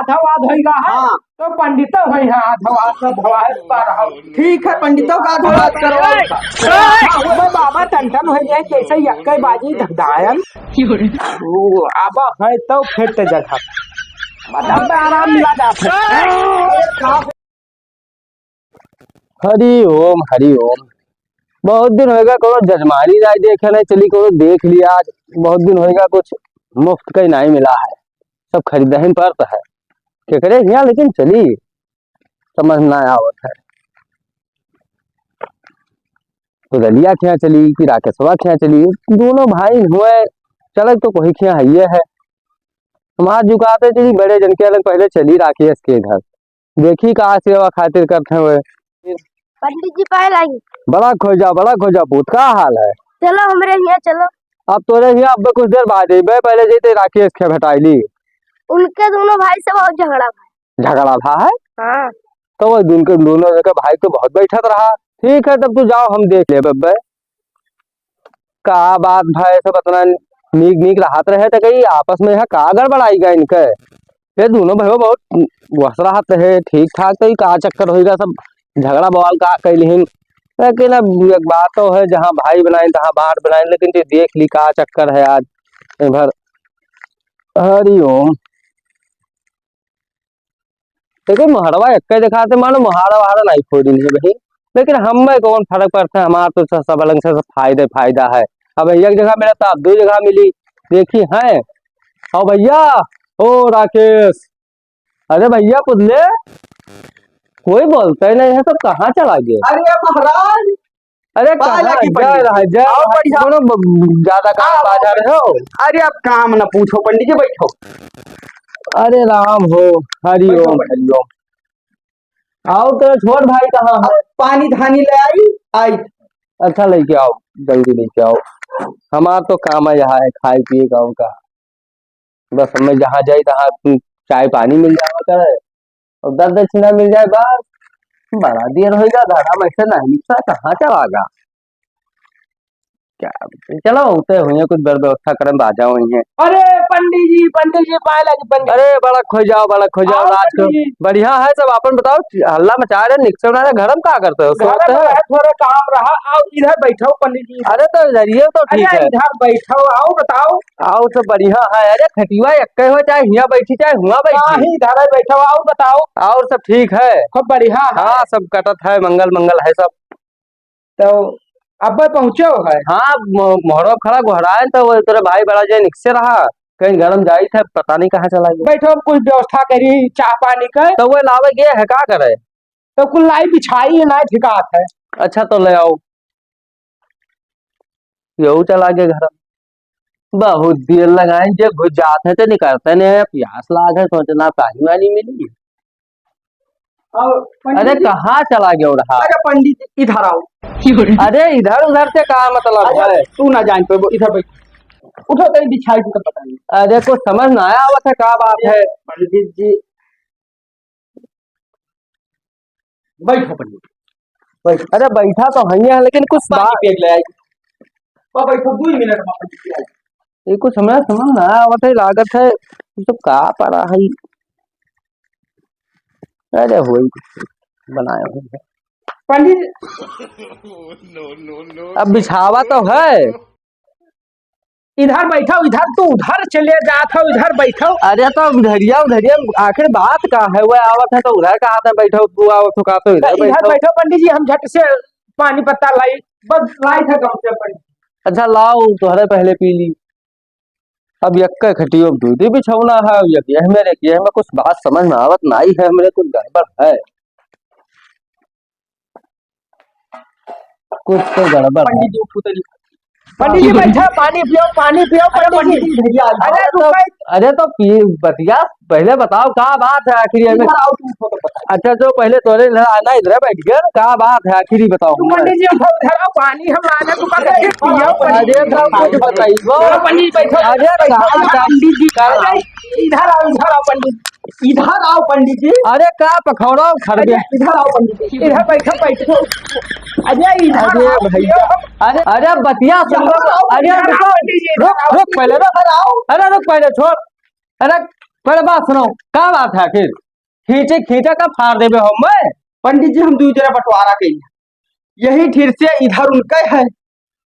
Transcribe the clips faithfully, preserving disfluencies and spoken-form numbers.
आधा वाद होइगा है, हाँ। तो पंडितो होइहैं, आधा वाद सब भवा है, पर हम। ठीक है, पंडितो का आधा वाद करो। अबे बाबा टन टन होइ जाए, जैसे यक्के बाजी धकधायल। वो आबा है तो फिट जगह। बस अब आराम मिला जात है। हरि ओम, हरि ओम। बहुत दिन होइगा कोनो जजमानी नाई देखे, नाई चली कोनो देख लिया आज। बहुत दिन होइगा कुछ मुफ्त का ही नाई मिला है, सब खरीदहिन पड़त है। केकरे हियाँ लेकिन चली, समझ ना आवत है। तो रलिया खियाँ चली कि राकेशवा खियाँ चली, दोनों भाई हुए, चले तो कोई खियाँ है, ये है। हमार जुकाते चली बड़े जन के अलग पहले चली राकेश के घर। देखी का सेवा खातिर करत हैं वे। पंडित जी, पाए लागी। बड़ा खोजा, बड़ा खोजा पूत, का हाल है? चलो हमरे हियाँ चलो। अब तोरे हियाँ अब कुछ देर बाद अइबे, पहले जइते राकेश के भेटाई ली। उनके दोनों भाई से बहुत झगड़ा भा। झगड़ा भा है? हाँ। तो वो उनके दोनों के भाई तो बहुत बैठत रहा। ठीक है, तब तू जाओ, हम देख लेबे अब्बे। का बात भाई, सब अतना नीक नीक रहत रहे, त कहीं आपस में यहाँ का गड़बड़ाई गा इनके? ये दोनों भइया बहुत वस रहत रहे, ठीक ठाक, तो ई का चक्कर होइगा, सब झगड़ा बवाल का कैलिहिन। लेकिन अब एक बात तो है, जहाँ भाई बनाइन, तहाँ बाँट बनाइन, लेकिन जे देख ली का चक्कर है आज। ए भर हरि ओम। देखो, मोहरवा एक्के देखाते, मानो मोहारा वहारा नाई फोड़ी नहीं बही, लेकिन हमें कौन फर्क पड़ता है, हमार तो सब, सब अलग से सब फायदे फायदा है। अब एक जगह मिला तो आप दो जगह मिली, देखी हैं। और भइया, ओ राकेश, अरे भइया, कुछ ले, कोई बोलता ही नहीं है, सब कहाँ चला गया? अरे महाराज, अरे बाजा कहाँ की जा पंडित रहा है, जी। जा आओ रहा है, बढ़िया। कौनो ब-, ज्यादा काम आओ। बाजा रहे हो? अरे अब काम ना पूछो पंडित जी, बैठो। अरे राम हो, हरि बैठो, ओम, बैठो। हरि ओम। आओ, तेरा छोट भाई कहाँ है? अब पानी धानी ले आई, आई। अच्छा, लेके आओ, जल्दी लेके आओ। हमार तो काम है यहाँ है, खाए पिए का उनका। बस हमें जहाँ जाई, तहाँ चाय पानी मिल जावा करे और दस दक्षिणा मिल जाए, बस। बड़ा देर होइगा, धरा में से नहीं निकला, कहाँ चला गा? क्या, चलो, उते हुए कुछ व्यवस्था करम, बाजा हुई है। अरे पंडित जी, पंडित जी, पाए लागी पंडित। अरे बड़ा खो जाओ, बड़ा खो जाओ, आओ राज को। पंडित जी। बढ़िया है सब, अपन बताओ, हल्ला मचा रहे, निकल रहे, घर में का करते हो, अरे सोते हो? थोड़ा काम रहा, आओ इधर बैठो पंडित जी। अरे तो इधर ये तो ठीक है। इधर बैठो, आओ बताओ। आओ सब बढ़िया है। अरे खटिया एक्के हो, चाहे हियाँ बैठी, चाहे हुआँ बैठी। हाँ, ही इधर बैठो, आओ बताओ। और सब ठीक है? खूब बढ़िया है। हाँ, सब कटत है, मंगल मंगल है सब। तो अब्बे पहुँचो है? हाँ, म-, मोहरो खड़ा गोहराए तो वो तेरे भाई बड़ा जे निकसे रहा, कहीं गरम जाई थे, पता नहीं कहाँ चला गया। बैठो, हम कुछ व्यवस्था करी चाह पानी का। तो वो लावे गए है, का करे? तो कुल लाई बिछाई है, ना ठिकात है। अच्छा, तो ले आओ। यहू चला गए घर। बहुत देर लगाए, जे घुस जात है तो निकलते नहीं है, प्यास लाग है, सोचना पानी वानी मिली। और पंडित अरे जी, कहाँ चला गया रहा? अरे पंडित जी, इधर आओ। अरे इधर उधर से का मतलब अरे है? तू ना जान पे, इधर बैठ। उठो, कहीं बिछाई को बताइए। अरे कुछ समझ ना आया, आवत है, का बात है? पंडित जी, बैठो पंडित, बैठो। अरे बैठा तो हइये है, लेकिन कुछ पानी बात पी के ले आई। बा, बैठो, दो ही मिनट में पंडित जी आई। ये कुछ हमरा समझ ना आवत है, लागत है ये सब का पड़ा है। अरे वही कुछ बनाए हुए हैं। पंडित अब बिछावा तो है। इधर बैठो, इधर तू उधर चले जात हो, इधर बैठो। अरे तो उधरिया, उधरिया आखिर बात का है? वो आवत है तो उधर कहा था बैठो, तू आवत हो कहा तो इधर इधर बैठो। बैठो पंडित जी, हम झट से पानी पत्ता लाई, बस लाई था कम से पंडित। अच्छा लाओ, तोहरे पहले पी ली। अब यक्के खटियो दूधी बिछौना है, अब यक यह मेरे किए में कुछ बात समझ में आवत नाई है, हमरे कुछ गड़बड़ है। कुछ तो गड़बड़ है। पंडित जी उठो तनी। पंडित जी बैठा, पानी पियो, पानी पियो, अरे पंडित जी। पंडित जी, भैया, अरे अरे तो, रुको। अरे तो पी, बतिया, पहले बताओ का बात है आखिर ये में? इधर आओ, तुम फोटो बताओ। अच्छा जो पहले तोरे इधर आना, इधर बैठ गया, का बात है आखिर ये बताओ तू हमरे? पंडित जी उठो, इधर आओ, पानी हम लाने को कहा था, पियो, पंडित अरे जी। तो कुछ बताइए। हाँ, पंडित जी बैठो। अरे कहाँ का? पंडित जी, का? इधर आओ, इधर आओ पंडित जी। इधर आओ पंडित जी। अरे का पखौड़ा खरबे? अरे इधर आओ पंडित जी, इधर बैठो, बैठो। अरे इधर अरे आओ, भैया, अरे, अरे बतिया सुन लो। इधर आओ, अरे इधर रुको, आओ पंडित जी, रुक, इधर आओ, रुक पहले, रुक। इधर आओ। अरे रुक पहले, छोड़। अरे पर बात सुनो, का बात है आखिर? खींचे खींचा का फाड़ देबे हो मैं? पंडित जी, हम दुइ जने बंटवारा कइली। यही ठिर से इधर उनके है,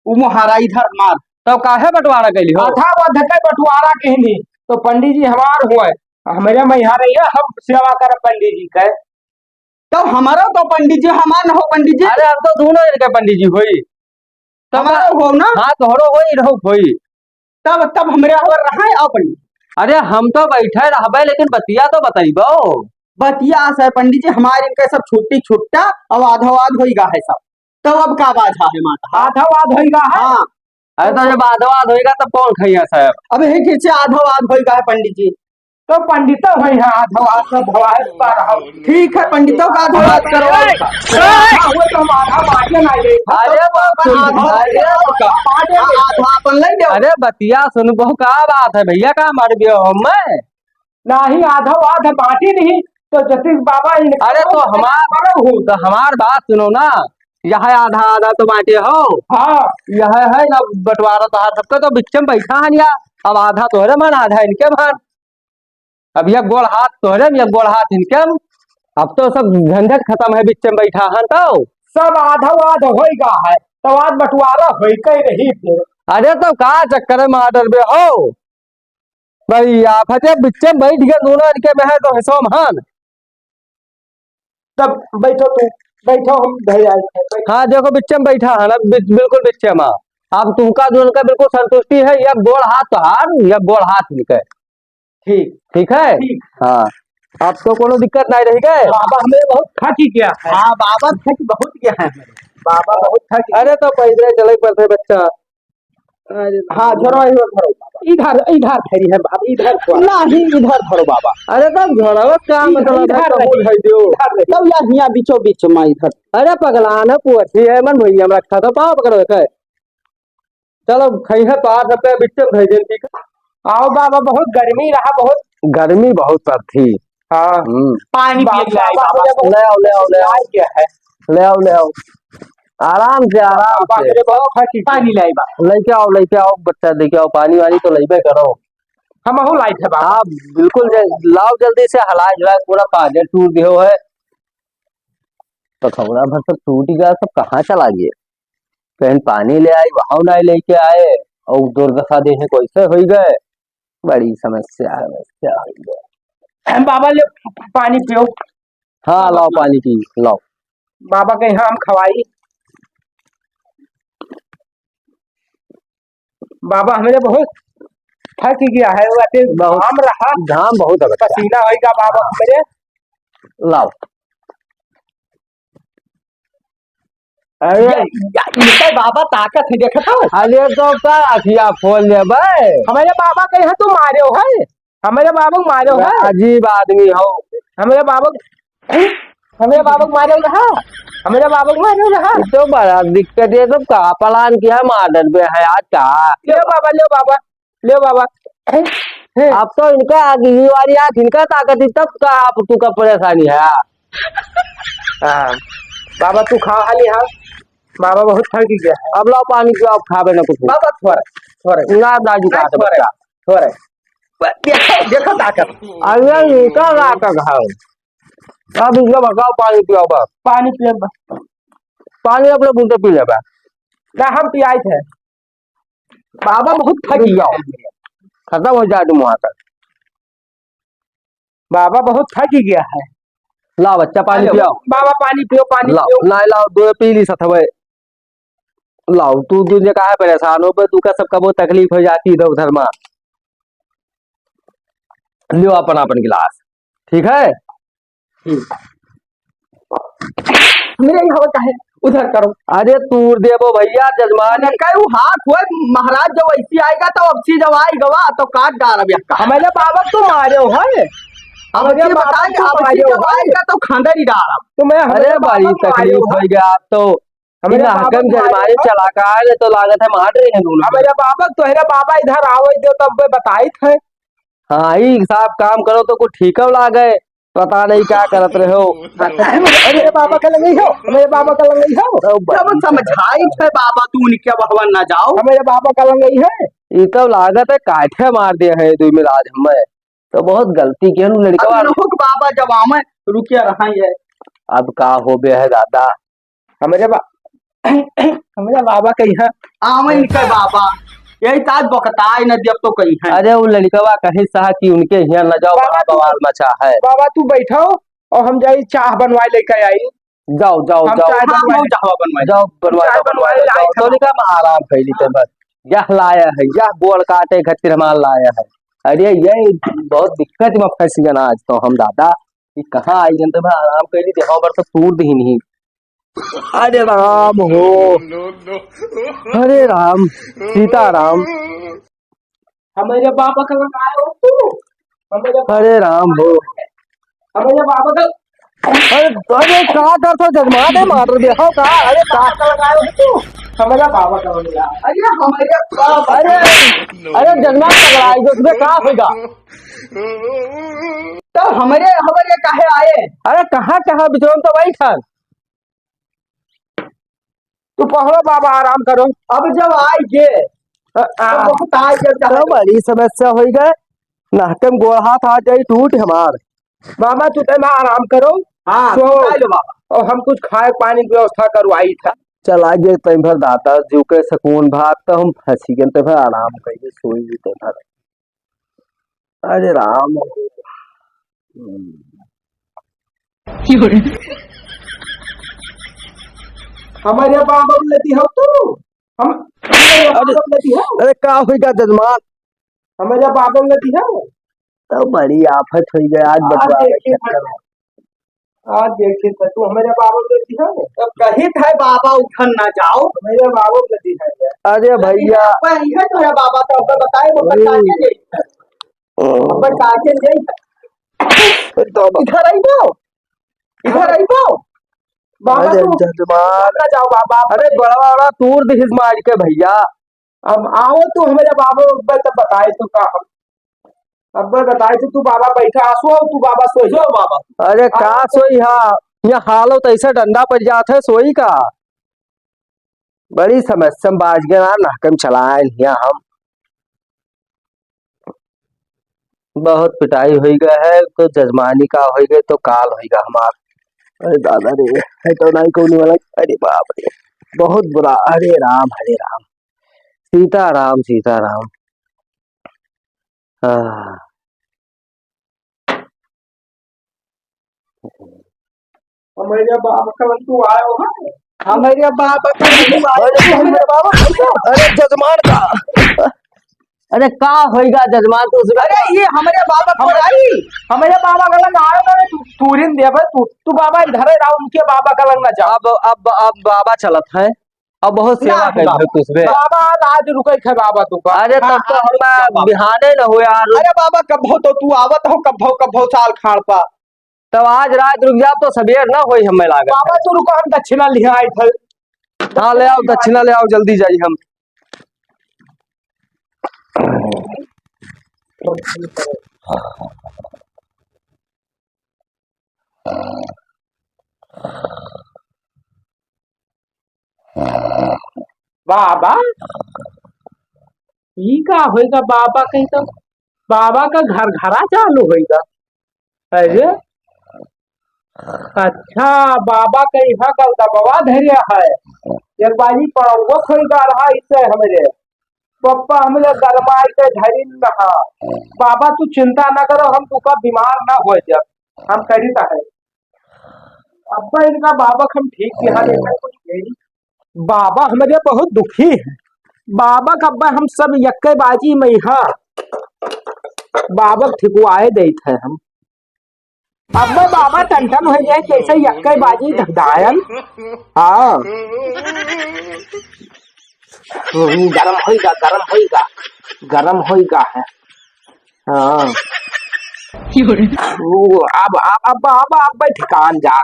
वो मोहारा इधर हमार। तब काहे बंटवारा कइली हो? आधा आधा के बंटवारा कहनी, तो पंडित जी हमार हुए, हमरे में यहाँ रहिए, हम सेवा करब पंडित जी के। तब हमारा तो पंडित जी हमार न हो पंडित जी। अरे, हम तो दोनों इनके पंडित जी होई। तब हमारा हो ना? हाँ, तोहरो होई, इनहू होई। तब, तब हमरे हवर रहा है, आओ पंडित। अरे, हम तो बैठे रहबे, लेकिन बतिया तो बतइबो। बतिया से पंडित जी, हमारे इनके सब छुट्टी छुट्टा, अब आधा आध होई गा है सब। तब अब का बात है माता? आधा आध होई गा है? हाँ। अरे, तो जब आधा आध होई गा, तब कौन खइया साहब? अब यही ठीक से आधा आध होई गा है पंडित जी। तो पंडितो है यहाँ, आधा आध, आधा आध, बारह। ठीक है, पंडितो का आधा आध करवाओ। हाँ, वो तो हम आधा बांटे ना ले। अरे, तो अपन आधा, अरे, आधा अपन ले लो। अरे, बतिया सुन, बहु का बात है भैया, का मार दियो हमें? नाही, आधा आधा बांटी नहीं, तो जतिक बाबा इनका अरे, तो हमार, बड़ा हो। तो हमार बात सुनो ना, यह आधा आधा तो बांटे हो। हाँ। यह है ना बंटवारा तोहार सबका, तो बिच्चम बैठा हन या, अब आधा तोहरे मन, आधा इनके मन। अब एक गोड़ हाथ तोहरे में, एक गोड़ हाथ इनके में। अब तो सब झंझट खतम है, बिच्चे में बैठा हन तो। सब आधा आध होई गा है, तो आज बंटवारा होई के रही फिर। अरे तो का चक्कर में मार डरबे हो? भाई आफते बिच्चे में बैठ गए दोनों इनके में है तो हिस्सों में हन। तब बैठो तू, बैठो, हम धरे आए हैं, बैठो। हाँ, देखो, बिच्चे में बैठा है ना, बि-, बिल्कुल बिच्चे में। अब तुमका जो उनका बिल्कुल संतुष्टि है, या गोड़ हाथ तोहार, या गोड़ हाथ इनके। ठीक। ठीक है? ठीक। हाँ। अब तो कोनो दिक्कत नहीं रही गए। बाबा हमें बहुत थकी गया है। हाँ, बाबा थकी बहुत गया है। बाबा बहुत थकी अरे, तो पैदल चले पड़ते बच्चा। अरे हाँ, झोरवा इधर धरो। इधर, इधर धरी है बाबा, इधर धरो। नहीं, इधर धरो बाबा। अरे, तब झोरवा का इधर, मतलब है, इधर कबूल रही। है जो। इधर रही। तब या हियाँ बीचों बीच में इधर। अरे, पगला न पुअठी है, मन भैया में रखा था, पाँव पकड़ो के। चलो, खइहे तो आज सबके बिच्चे में धई देन, ठीक है? आओ बाबा, बहुत गर्मी रहा, बहुत। गर्मी बहुत पड़ती। हाँ। हम्म। पानी पिए बाबा, के आए बाबा, बाबा। ले आओ, ले आओ, ले आओ। आए क्या है? ले आओ, ले आओ। आराम से, आराम बाबा, से। मेरे बहुत फटी। पानी ले आई बाबा। लेके आओ, लेके आओ, बच्चा, लेके आओ, पानी वानी तो लेबे करो। हमहू लाइट है बाबा। हाँ, बिल्कुल, जे-, लाओ जल्दी से, हलाए जुलाए पूरा पानी टूट दियो है। तो खौरा भर सब टूट गया, सब कहाँ चला गया? कहीं पानी ले आई, वहाँ नहीं लेके आए, और दुर्दशा देखे कैसे होई गए। बड़ी समस्या है, समस्या होई गए। बाबा ले पानी पियो। हाँ, लाओ पानी पी, लाओ। बाबा के यहाँ हम खवाई। बाबा हमरे बहुत थक गया है, वो अति बहुत घाम रहा। घाम बहुत है बच्चा। पसीना होई गा बाबा हमरे। लाओ। अरे। या, या, इनका बाबा ताकत है, देखत हो? अरे तो का अखिया खोल लेबे? हमरे बाबा के यहाँ तू मारे हो है? हमरे बाबा को मारे हो है? अजीब आदमी हो। हमरे बाबा, हमरे बाबा को मारे हो रहा? हमरे बाबा को मारे हो रहा? ये तो बड़ा दिक्कत है, तो का plan किया, मार डरबे है आज का? ले बाबा, ले बाबा। ले बाबा। अब तो इनका अगली बारी आँख इनका ताकत ही तब का आप तू का परेशानी है? हाँ। बाबा तू खा हाली हाँ। बाबा बहुत थक गया है। अब लाओ पानी पियो, आप खाबे ना कुछ। बाबा थोड़ा, थोड़ा। ना दाजू का थोड़ा, थोड़ा। देखो, देखो ताकत। अरे इनका ताकत है। अब इनका बताओ पानी पियो बस। पानी पियो बस। पानी अपने बूंदे पी लेबे। ना हम पियाई थे। बाबा बहुत थक गया। खत्म हो जाए तुम वहां तक। बाबा बहुत थक गया है। लाओ बच्चा, पानी पियो। बाबा पानी पियो, पानी लाओ, पियो। लाओ, लाओ, दो पी ली सथवे। लाओ, तू दुनिया काहे परेशान हो बे, तू का सबका बहुत तकलीफ हो जाती इधर उधर में। लियो अपन, अपन गिलास, ठीक है? हम्म। मेरे यहाँ का है, उधर करो। अरे तूर देबो भैया, जजमान। अरे कई वो हाथ होए, महाराज जब ऐसी आएगा तो अब सी जब आएगा वा, तो काट डाल अब यक्का। हमरे बाबा तू मारे हो है। अब हमरे ये बाबा बताए, तू अब मारे सी हो जब है। आएगा तो खंदर ही डाल अब। तो मैं हमरे अरे बाबा बड़ी तू मारे तकलीफ हो। हो गया अब तो। हमरे इन बाबा हकम तू मारे जजमानी हो। चला का आए तो लागत है मार रहे हैं दोनों। हमरे बाबा तोहरे बाबा इधर आवे दो तब मैं बताई थे। हाँ, ई साहब काम करो तो कुछ ठीकव लागे, पता नहीं क्या करत रहे हो। अरे बाबा का लंगई हो, मेरे बाबा का लंगई हो। तो जब समझाई थे बाबा तू उनके बहवन ना जाओ। हमारे बाबा का लंगई है। ई तो लागत है काठे मार दिए हैं दुई मिराज हमें। तो बहुत गलती किहन लड़िकवा। अब नहुक बाबा जब आवे, रुकिया रहा ये। अब का होबे है दादा? हमरे बा-, हमरे बाबा के यहाँ आवे इनके बाबा, यही ताज बकताए न जब तो कहीं है। अरे, वो लड़िकवा कहीं सा कि उनके यहाँ न जाओ, बाबा बड़ा तू, बवाल मचा है। बाबा तू बैठो और हम जाई चाह बनवाए लेके आई। जाओ, जाओ, हम जाओ। चाय हाँ, बनवाए। हम चाहवा बनवाए। जाओ, बनवाए, चाय बनवाए, बनवाए, जाओ। जाओ। तो निका हम आराम कर ली, हाँ। बस। यह लाया है, यह गोड़ काटे खातिर हमार लाया है। अरे, ये बहुत दिक्कत में फंस गया ना आज तो हम दादा। ये कहाँ आई जनते में आराम कर ली, देखो, ऊपर से तूर दी नहीं। हरे राम हो। हरे राम, सीताराम। हमरे बाबा का लंग आए हो तू? हमरे बाबा हरे राम हो। हमरे बाबा का अरे, अरे, का करत हो जजमान? दे मार दे हो का? अरे, का बाबा का लंग आए हो तू? हमरे बाबा का लंग आए। अरे, हमरे बाबा। अरे, अरे, जजमान पकड़ाई, जो तुम्हें का होगा? तो हमरे, हमरे काहे आए? अरे, कहाँ, कहाँ बिचरम तो वही खान। तू पहलो बाबा आराम करो। अब जब आइ गे, अ, आ। तो बहुत आइ गे, तो बड़ी समस्या होइ गए। नहकम गोड़ हाथ आ जाई टूट हमार। बाबा तू तो ना आराम करो। हाँ, सो, तू आइ लो बाबा। और हम कुछ खाए पानी की व्यवस्था करवाई था। चल आइ गे तैं भर दाता, जीव के सुकून भाग तो हम फंसी गए, तैं भर आराम करिए, सोई जी तैं भर। अरे राम। हम्म। हमरे बाबा में लदी हो तू? हम, हमरे बाबा अरे, में लदी हो? अरे का होई का जजमान? हमरे बाबा में लदी हो? तो बड़ी आफत होई गई आज आज बटवारे के देखिए, चक्कर में। आज देखिए तो तू हमरे बाबा में लदी हो? तब कही था बाबा उठन ना जाओ। हमरे बाबा में लदी है। अरे भैया। अब यह तो है बाबा तो अब बताए वो अरे। बता के दे। अब बता के दे। तो इधर आई वो। इधर आई वो। बाबा अरे तू जजमान। ना जाओ बाबा। अरे बड़ा बड़ा तूर दिहिस मार के भैया। अब आओ तू हमरे बाबा, अब तब बताए तू का हम। अब बताए तू, तू बाबा बैठा, आंसू आओ, तू बाबा सोई जाओ बाबा। अरे का आओ। सोई हा, यहाँ हालत ऐसा डंडा पड़ जात है, सोई का? बड़ी समस्या में बाज गए ना, नहकम चलाए हिया हम। बहुत पिटाई होई गए है, तो जजमानी का होई गए, तो काल होई गए हमार। अरे दादा रे, है तो नहीं कौन वाला, अरे बाप रे, बहुत बुरा। अरे राम, हरे राम, सीता राम, सीता राम। हाँ। हमरे बाबा का तू आयो है? हमरे बाबा का तू आयो है? हमरे बाबा का? अरे जजमान का। अरे का होइगा जजमान तू उसमें? अरे ये हमरे बाबा को आई, हमरे बाबा का लंग आयो ना, तू, तू रिन देबे, तू, तू बाबा इधर रहा, उनके बाबा का लंग ना जा। अब, अब, अब बाबा चलत है। अब बहुत सेवा ना, कर ना। दे तू उसमें। बाबा, आज रुके थे बाबा तू का। अरे, तब हाँ, तो हाँ, हम बाबा। बिहाने न हो यार। अरे बाबा, कब हो तो तू आवत हो, कब हो, कब हो साल खाड़ पा। तब आज रात रुक जाओ तो सबेर न होई हमें लागत। बाबा, तू रुको, हम दक्षिणा लिहे आई थे। हाँ, ले आओ, दक्षिणा ले आओ, जल्दी जाई हम। बाबा, ई का होइगा? बाबा कहीं तो, बाबा का घर घरा चालू होइगा। अरे, अच्छा, बाबा कहीं हा गलदबवा धरिया है। एक बाजी पड़ौगो खोइगा रहा इसे हमरे। पप्पा हमरे गरमाई के धरिन रहा। बाबा तू चिंता न करो, हम तुका बीमार ना हो जाब। हम करी है। अब्बा इनका बाबा हम ठीक बिहान इनका कुछ कही। बाबा हमरे बहुत दुखी है। बाबा का अब्बा हम सब यक्के बाजी में हा। बाबा ठिकवाए देत है हम। अब्बा बाबा टन टन हो जाए जैसे यक्के बाजी धकदायन। हाँ। हम्म, गरम होइगा, गरम होइगा, गरम होइगा है। हाँ। ओ, अब, अब, अब, अब, अब ठिकान जा।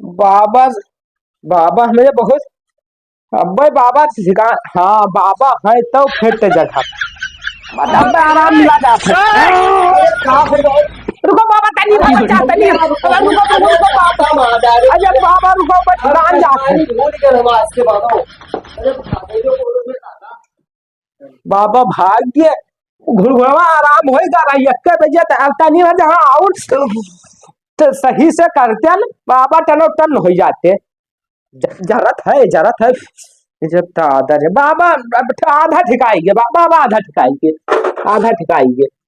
बाबा, बाबा हमरे बहुत, अब्बे बाबा ठिकान, हाँ, बाबा है तो फिट जगह। मतलब आराम मिला जात है। रुको बाबा, तनी बाबा, जा, तनी। रुको, रुको, रुको, बाबा। अरे बाबा, रुको, बस जान जात है। बाबा भाग्य, घुड़घुड़वा आराम होई जा रही, एक बजे त अब तनी बजे, हाँ, और त सही से करते न, बाबा टनो टन हो जाते। ज-, जरत है, जरत है। जब दादा रे, बाबा, अब ठ-, आधा ठिकाई गे, बा-, बाबा आधा ठिकाई गे, आधा ठिकाई गे।